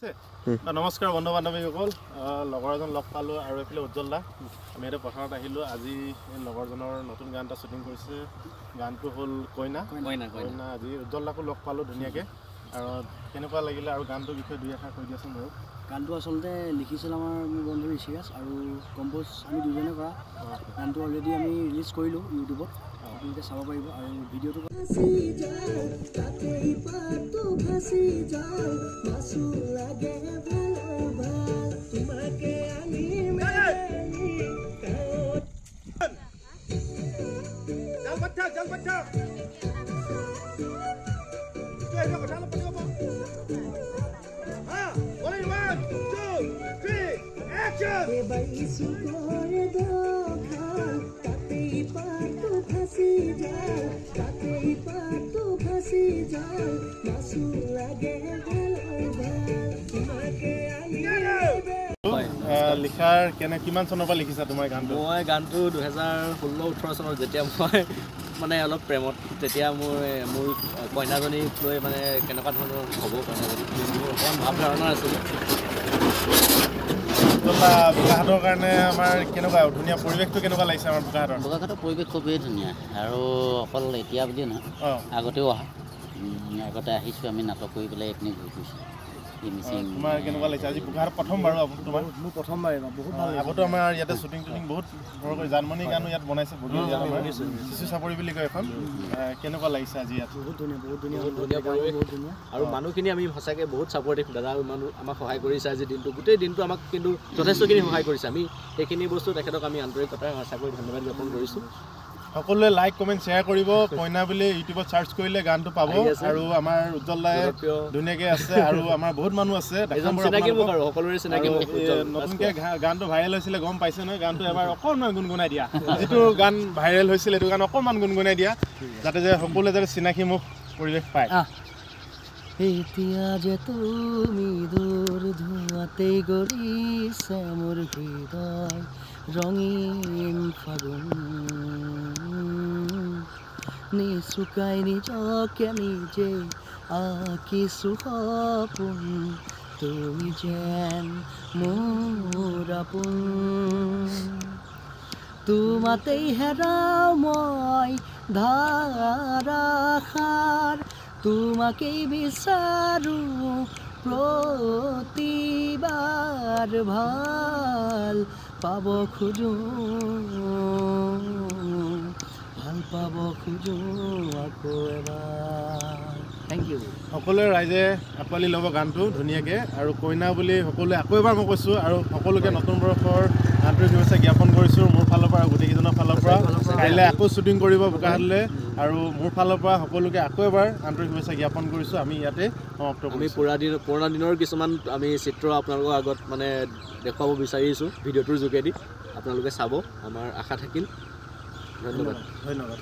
নমস্কাৰ বন্ধু বান্ধৱীসকল, লগৰ এজন লগ পালোঁ আৰু এইফালে উজ্জ্বল দা। আমি এতিয়া পথাৰত আহিলোঁ। আজি এই লগৰজনৰ নতুন গান এটা শ্বুটিং কৰিছে। গানটো হ'ল কইনা। কইনা। কইনা। আজি উজ্জ্বল দাকো লগ পালোঁ ধুনীয়াকৈ। আৰু কেনেকুৱা লাগিলে আৰু গানটোৰ বিষয়ে দুই এষাৰ কৈ দিয়াচোন বাৰু। গানটো আচলতে লিখিছিল আমাৰ মোৰ বন্ধু ঋষিৰাজ আৰু কম্প'জ আমি দুজনে কৰা। গানটো অলৰেডি আমি ৰিলিজ কৰিলোঁ ইউটিউবত, আপোনালোকে চাব পাৰিব। আৰু ভিডিঅ'টো ভাসি যায় তাতেই পাতো ভাসি যায় মাছু লাগে ভালো ভাল তোমাকে আনিম তাতেই পাতো ভাসি যায় তাতেই পাতো ভাসি যায় মাছু লাগে ভালো ভাল তোমাকে আনিবে। লিখাৰ কেনে কিমান চনৰ পৰা লিখিছা তোমাৰ গানটো? মই গানটো 2016-18 চনত যেতিয়া মই মানে অলপ প্ৰেমত, তেতিয়া মোৰ কইনাজনীক লৈ মানে কেনেকুৱা ধৰণৰ হ'ব কইনাজনী মোৰ অকণমান ভাৱ ধাৰণা আছিলে। বোকাখাতৰ কাৰণে আমাৰ কেনেকুৱা ধুনীয়া পৰিৱেশটো কেনেকুৱা লাগিছে আমাৰ বোকাখাতৰ? বোকাখাতৰ পৰিৱেশ খুবেই ধুনীয়া আৰু অকল এতিয়া বুলিয়ে নহয়, আগতেও অহা, আগতে আহিছোঁ আমি নাটক কৰি পেলাই এইপিনে ঘূৰি ফুৰিছোঁ। তোমাৰ কেনেকুৱা লাগিছে আজি বোকাখাত প্ৰথম বাৰু? তোমাৰ মোৰ প্ৰথমবাৰ, বহুত ভাল। আগতো আমাৰ ইয়াতে শ্বুটিং টুটিং বহুত বৰকৈ জানমণি গানো ইয়াত বনাইছে, শিশু চাপৰি বুলি কয় এখন। কেনেকুৱা লাগিছে আজি ইয়াত? বহুত ধুনীয়া, বহুত ধুনীয়া, বহুত ধুনীয়া পৰিৱেশ, বহুত ধুনীয়া। আৰু মানুহখিনি আমি সঁচাকৈ বহুত ছাপৰ্টিভ। দাদা মানুহ আমাক সহায় কৰিছে আজি দিনটো, গোটেই দিনটো আমাক কিন্তু যথেষ্টখিনি সহায় কৰিছে। আমি সেইখিনি বস্তু তেখেতক আমি আন্তৰিকতাৰে সঁচাকৈ ধন্যবাদ জ্ঞাপন কৰিছোঁ। সকলোৱে লাইক কমেণ্ট শ্বেয়াৰ কৰিব। কইনা বুলি ইউটিউবত চাৰ্চ কৰিলে গানটো পাব। আৰু আমাৰ উজ্জ্বল দাই ধুনীয়াকৈ আছে আৰু আমাৰ বহুত মানুহ আছে। নতুনকৈ গানটো ভাইৰেল হৈছিলে, গম পাইছে নহয়? গানটো এবাৰ অকণমান গুণগুণাই দিয়া, যিটো গান ভাইৰেল হৈছিলে সেইটো গান অকণমান গুণগুণাই দিয়া, যাতে যে সকলোৱে যাতে চিনাকি মুখ পৰিৱেশ পায়। এতিয়া যে তুমি দূৰ ধোঁৱাতেই গঢ়িছে মোৰ হৃদয় ৰঙীন ফাগুন, নিচুকাই নিজকে নিজে আঁকিছো সপোন, তুমি যেন মোৰ আপোন। তোমাতেই হেৰাও মই ধাৰাসাৰ, তোমাকেই বিচাৰো প্ৰতিবাৰ, ভাল পাব খোজো, ভাল পাব খোজো আকৌ এবাৰ। Thank you. সকলোৱে ৰাইজে আঁকোৱালি ল'ব গানটো ধুনীয়াকৈ। আৰু কইনা বুলি সকলোৱে আকৌ এবাৰ মই কৈছোঁ, আৰু সকলোকে নতুন বৰ্ষৰ আন্তৰিক শুভেচ্ছা জ্ঞাপন কৰিছোঁ মোৰ ফালৰ পৰা, গোটেইকেইজনৰ ফালৰ পৰা। কাইলৈ আকৌ শ্বুটিং কৰিব বোকাখাতলৈ, আৰু মোৰ ফালৰ পৰা সকলোকে আকৌ এবাৰ আন্তৰিক শুভেচ্ছা জ্ঞাপন কৰিছোঁ। আমি ইয়াতে সমাপ্ত আমি পুৰণা দিনৰ কিছুমান আমি চিত্ৰ আপোনালোকৰ আগত মানে দেখুৱাব বিচাৰিছোঁ ভিডিঅ'টোৰ যোগেদি, আপোনালোকে চাব আমাৰ আশা থাকিল। ধন্যবাদ। ধন্যবাদ।